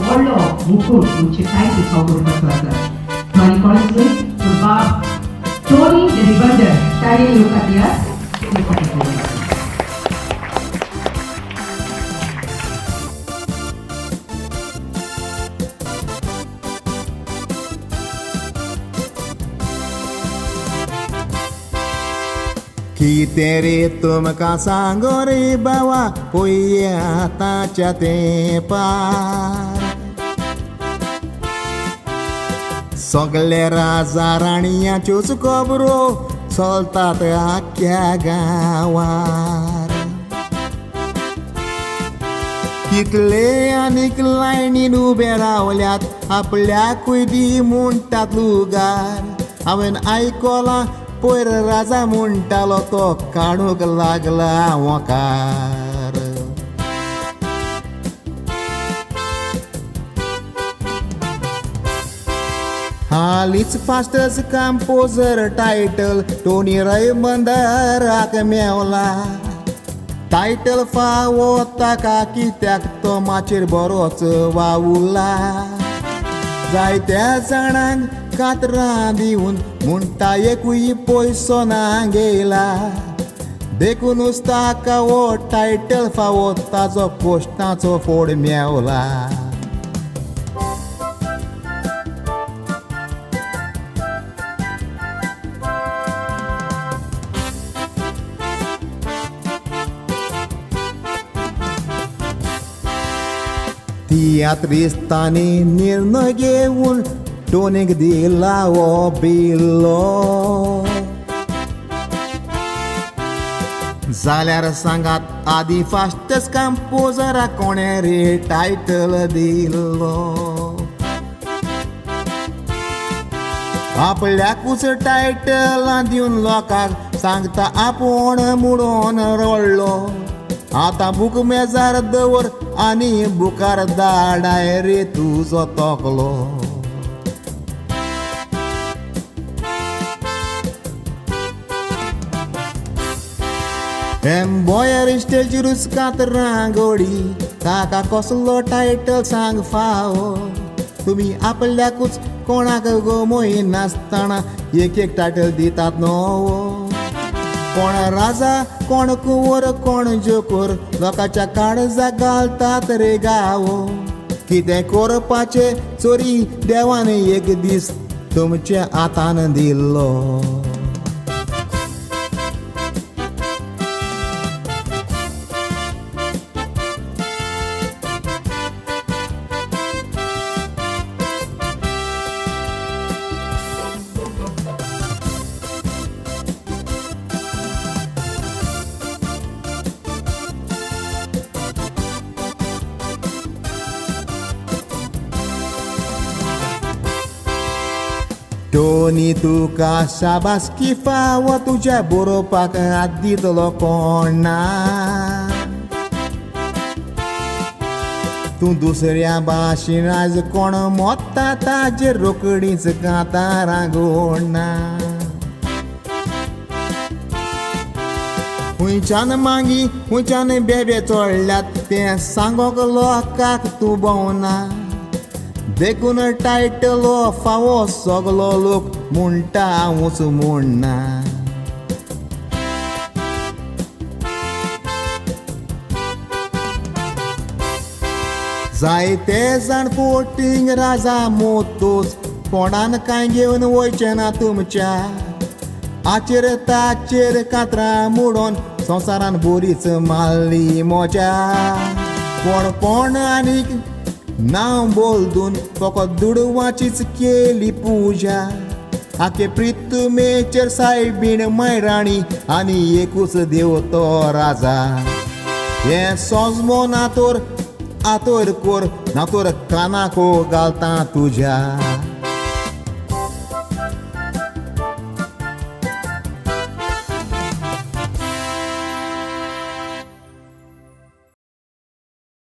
व्हडलो मुकूट म्हणजे टायटल फावो करपाचो आसा. आनी कोणूच न्हय पूण बाब टोनी रिबंदर ताणें येवपाक दियात. कितें रे तुमकां सांगो रे बाबा पळय आतांच्या तेंपार सगळे राजा राणयांच्योच खबरो चलतात आख्ख्या गांवार. कितले आनीक लायनीन उबे रावल्यात आपल्याकूय दी म्हणटात लुगार. हांवें आयकलां पयर राजा म्हणटालो तो काडूंक लागला वोकार. हालींच फास्टस्ट कंपोजर टायटल टोनी रयबंदराक मेवला. टायटल फावो ताका कित्याक तो माचयेर बरोच वावुरला. जायत्या जाणांक कातरां दिवन म्हणटा एकूय पयसो ना गेला. देखुनूच ताका हो टायटल फावो ताजो पोस्टाचो फोड मेवला. तियात्रिस्तांनी निर्णय घेवन टोनीक दिला हो बिल्लो. जाल्यार सांगात आदी फास्टस्ट कंपोजराक कोणें रे टायटल दिल्लो. आपल्याकूच टायटलां दिवन लोकांक सांगता आपूण म्हणून रडलो. आतां बूक मेजार दवर आनी बुकार धाडाय रे तुजो तकलो. एम्बॉयर स्टेजीरूच कातरां गोडी ताका कसलो टायटल सांग फावो. तुमी आपल्याकूच कोणाक गमय नासतना एक एक टायटल दितात नवो. कोण राजा कोण कुंवर कोण जोकर लोकांच्या काळजाक घालतात रे गावो. कितें करपाचें चोरी देवान एक दीस तुमच्या हातान दिल्लो. टोनी तुका शाबासकी फावो तुज्या बरोवपाक हात दितलो कोण ना. तूं दुसऱ्या भाशेन आयज कोण मोत्ता ताजेर रोकडीच कांतारां गोडना. खंयच्यान मागी खंयच्यान बेबे चोडल्यात तें सांगोंक लोकांक तूं भोंवना. देखून टायटल हो फावो सगलो लोक म्हणटा हांवूच म्हणना. जायते जाण फोटींग राजा मोतोच कोणान कांय घेवन वयचें ना तुमच्या. आचेर ताचेर कातरां मोडून संवसारान बरीच मारली मजा. कोण कोण आनीक नांव बोलदून फकत दुडवाचीच केली पुजा. आखे प्रितुमेचेर सायबीण मायराणी आनी एकूच देव तो राजा. हें सोजमो नातोर आतोर कोर नातोर कानाको घालता तुज्या.